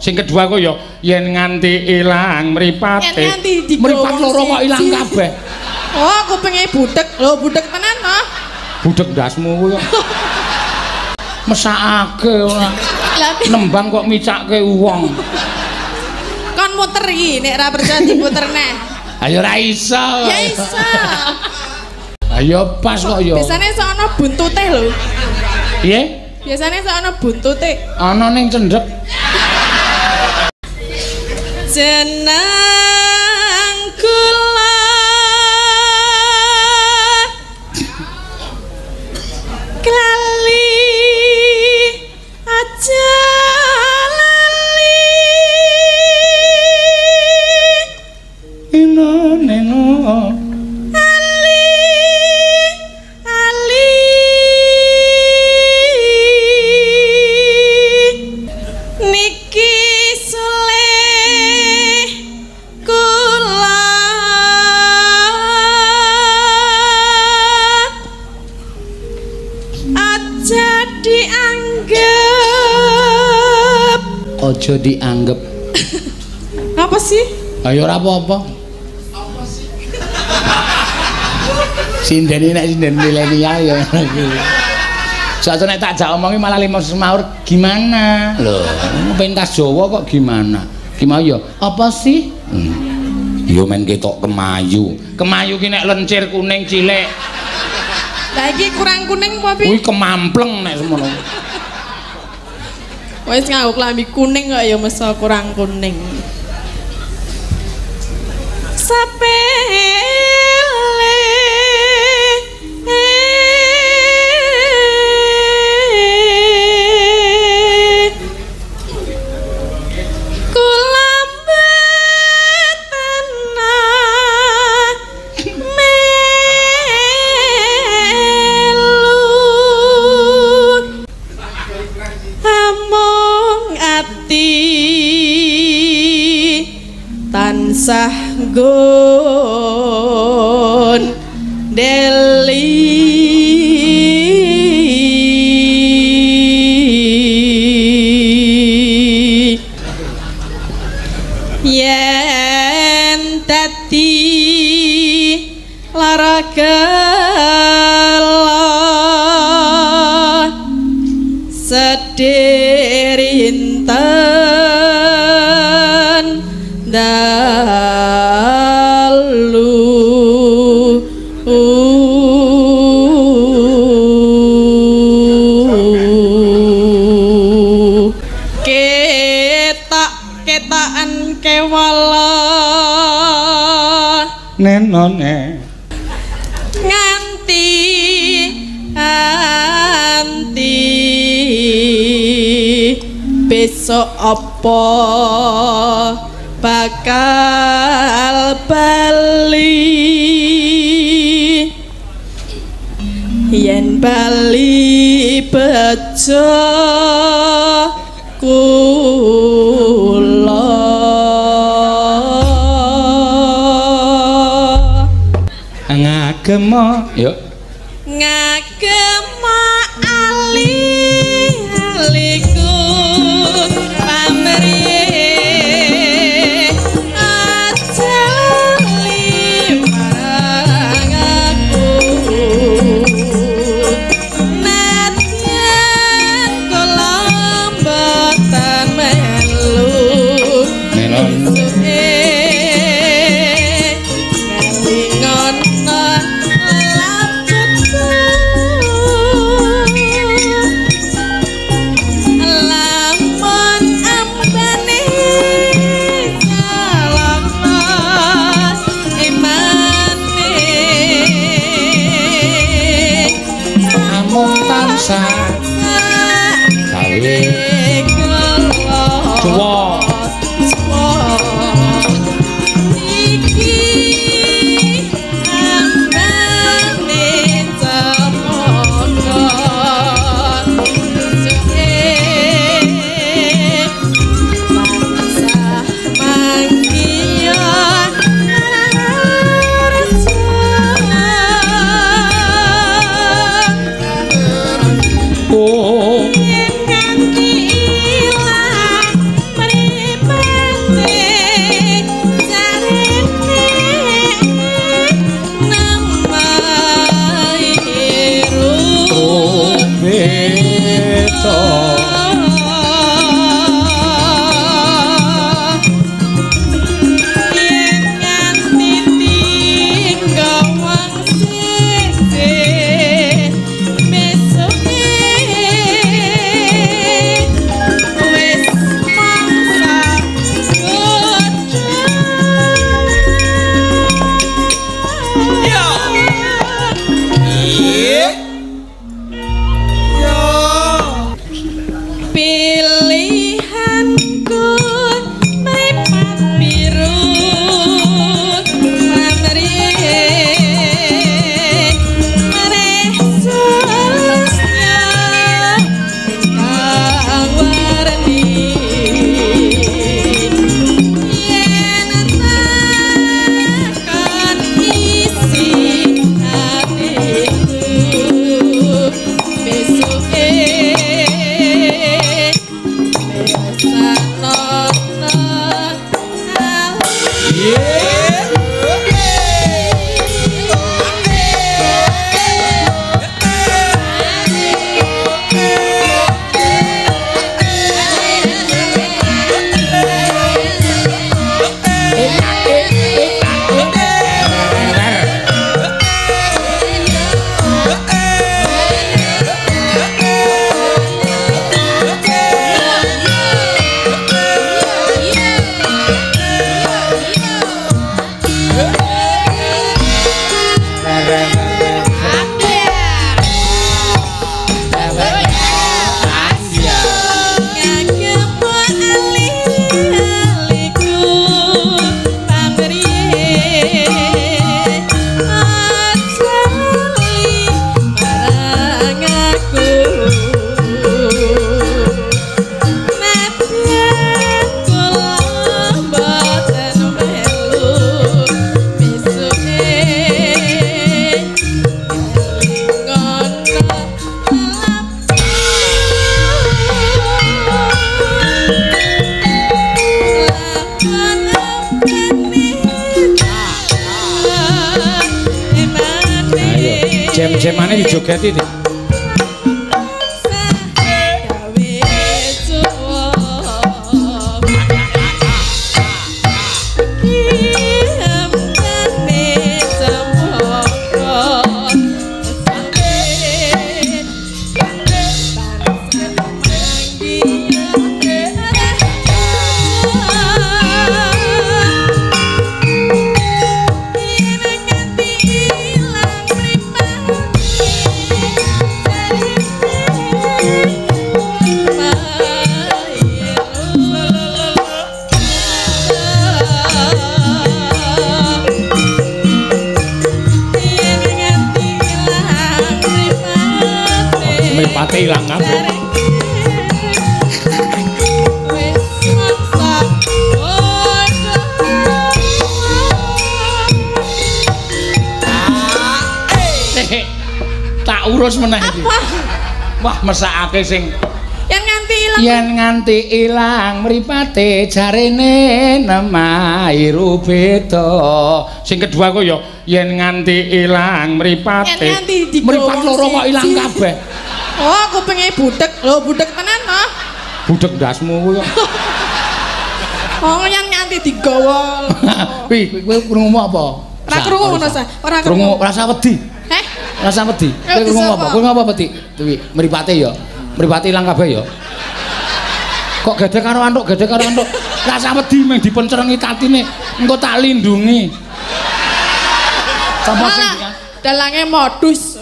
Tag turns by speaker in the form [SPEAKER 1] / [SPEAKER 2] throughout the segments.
[SPEAKER 1] Sing kedua kok ya yen nganti ilang mripate. Mripat loro kok ilang kabeh.
[SPEAKER 2] Oh, kupinge budek. Lho, budek tenan to?
[SPEAKER 1] Budek ndasmu kuwi kok. Mesakake ora. Nembang kok micake wong.
[SPEAKER 2] Kon muter iki nek ora percaya diputer neh.
[SPEAKER 1] Ayo ora iso.
[SPEAKER 2] Ya iso.
[SPEAKER 1] Ayo pas kok ya.
[SPEAKER 2] Biasane sok ana buntute lho.
[SPEAKER 1] Piye?
[SPEAKER 2] Biasane sok ana buntute.
[SPEAKER 1] Ana ning cendhek.
[SPEAKER 2] Jeneng kula klali aja lali
[SPEAKER 1] ino neno
[SPEAKER 2] ali ali niki sule kula aja dianggep.
[SPEAKER 1] Aja dianggep.
[SPEAKER 2] Apa sih?
[SPEAKER 1] Ayo ora apa-apa. Apa sih? Sinden nek sinden milenial ya ngono iki. Soale nek tak jak omongi malah lima semaur gimana? Lho, pentas Jawa kok gimana? Gimana ya? Apa sih? Yo men ketok kemayu. Kemayu ki nek lencir kuning cilik.
[SPEAKER 2] Lah iki kurang kuning apa piye?
[SPEAKER 1] Kuwi kemampleng nek semono.
[SPEAKER 2] Wis nganggo klambi kuning kok ya meso kurang kuning. Sepele kula mboten melu amung ati tansah nggon deli yen dadi lara gela sedih rinten dalu ketak ketakan kewala
[SPEAKER 1] nenone
[SPEAKER 2] nganti anti besok apa bakal bali yen bali bejo kula
[SPEAKER 1] ngagema yo
[SPEAKER 2] ngagema ali aliku pamrih aja lali marang aku nadyan kula mboten melu esuke ngelingono labetku lamun ambane salama imane
[SPEAKER 1] amung tansah gawe
[SPEAKER 2] kula iki ambane cempaka esuke tansah manggiya arja.
[SPEAKER 1] Oh
[SPEAKER 2] Yen nganti ilang mripate
[SPEAKER 1] Jemane dijogeti, Dik. Mripate ilang kabeh. Tak urus meneh iki. Wah, mesakake sing
[SPEAKER 2] yen nganti ilang.
[SPEAKER 1] Yen nganti ilang mripate jarene nemairu beda. Sing kedua kok ya yen nganti ilang mripate. Mripat loro kok ilang kabeh.
[SPEAKER 2] Oh, aku pengen budek. Lho, budek tenan toh?
[SPEAKER 1] Budek ndasmu kuwi kok.
[SPEAKER 2] Oh, yen nganti digawa.
[SPEAKER 1] Kuwi kowe krungu apa?
[SPEAKER 2] Ora krungu ngono sa. Ora krungu.
[SPEAKER 1] Rasa wedi.
[SPEAKER 2] Heh?
[SPEAKER 1] Rasa wedi. Kowe krungu apa? Kowe ngapa wedi? Kuwi mripate ya. Mripate ilang kabeh ya. Kok gedhe karo antuk, gedhe karo antuk. Rasa wedi mung dipencerengi tatine. Engko tak lindungi. Sapa sing
[SPEAKER 2] dalange modus.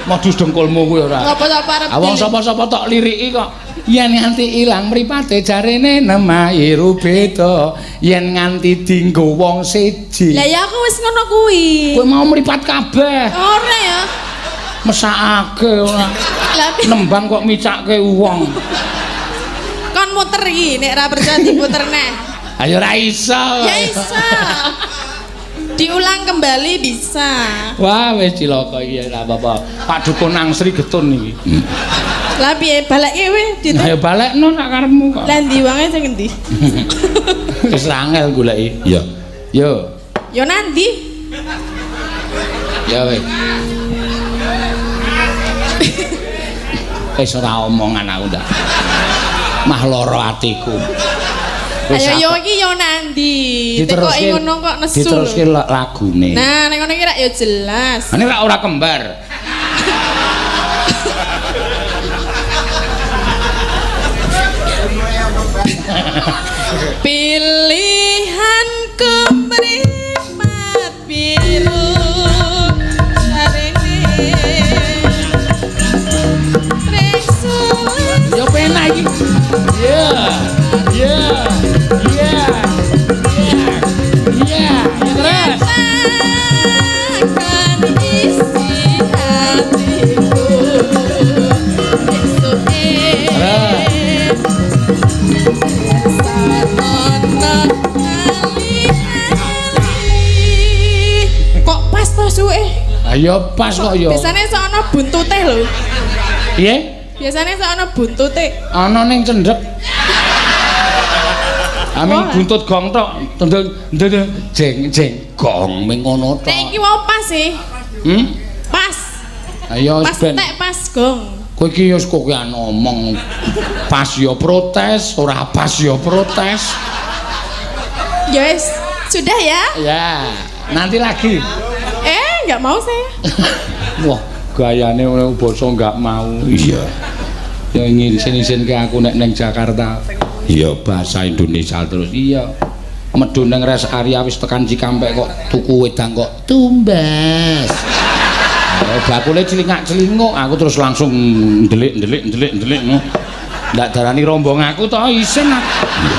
[SPEAKER 1] Modus dengkulmu kuwi ora.
[SPEAKER 2] Sapa-sapa arep.
[SPEAKER 1] Wong sapa-sapa tok liriki kok. Yen nganti ilang mripate jarene nemairu beda. Yen nganti dinggo wong siji.
[SPEAKER 2] Lah ya aku wis ngono kuwi.
[SPEAKER 1] Kowe mau mripat kabeh.
[SPEAKER 2] Ora ya.
[SPEAKER 1] Mesakake ora. Nembang kok micake wong.
[SPEAKER 2] Kon muter iki nek ora percaya diputer neh.
[SPEAKER 1] Ayo ora iso.
[SPEAKER 2] Ya iso. Diulang kembali bisa.
[SPEAKER 1] Wah, wis cilaka iki ora apa-apa. Pak Dukun Angsri getun iki.
[SPEAKER 2] Lah piye balekke weh ditu?
[SPEAKER 1] Ayo balekno sak karepmu kok.
[SPEAKER 2] Lah ndi wange sing endi?
[SPEAKER 1] Wis angel goleki. Iya. Yo.
[SPEAKER 2] Yo nandi?
[SPEAKER 1] Ya wis. Wis ora omongan aku ndak. Mah lara atiku.
[SPEAKER 2] Ayo yo iki yo nandi. Tekoki ngono kok nesu.
[SPEAKER 1] Diteruske lagune.
[SPEAKER 2] Nah, nek ngono iki rak yo jelas.
[SPEAKER 1] Ini rak ora kembar.
[SPEAKER 2] Pilihanku mripat biru sarene.
[SPEAKER 1] Yo penak iki. Iya. Iya. Iya. Iya. Iya, terus.
[SPEAKER 2] Takkan isi hatiku. Esuke. Kok pas to suwe?
[SPEAKER 1] Ayo pas kok ya.
[SPEAKER 2] Biasane sok ana buntute lho.
[SPEAKER 1] Piye?
[SPEAKER 2] Biasane sok ana buntute.
[SPEAKER 1] Ana ning cendhek. Aming buntut gong tok, tendel jeng jeng gong ming ngono tok.
[SPEAKER 2] Nek iki wae pas sih.
[SPEAKER 1] Hmm?
[SPEAKER 2] Pas.
[SPEAKER 1] Ayo
[SPEAKER 2] pas
[SPEAKER 1] ben.
[SPEAKER 2] Tek pas gong.
[SPEAKER 1] Kowe iki wis kokean omong. Pas ya protes, ora pas ya protes.
[SPEAKER 2] Ya wis, sudah ya?
[SPEAKER 1] Ya, nanti lagi.
[SPEAKER 2] Enggak mau saya.
[SPEAKER 1] Wah, gayane basa enggak mau. Iya. Ya ngisin-isinke aku nek neng Jakarta. Iya, bahasa Indonesia terus. Iya. Medun nang rest area wis tekan Cikampek kok tuku wedang kok tumbas. Oh, bakule celingak-celinguk, aku terus langsung ndelik-ndelik ndelik-ndelik. Ndak darani rombong aku to isin aku.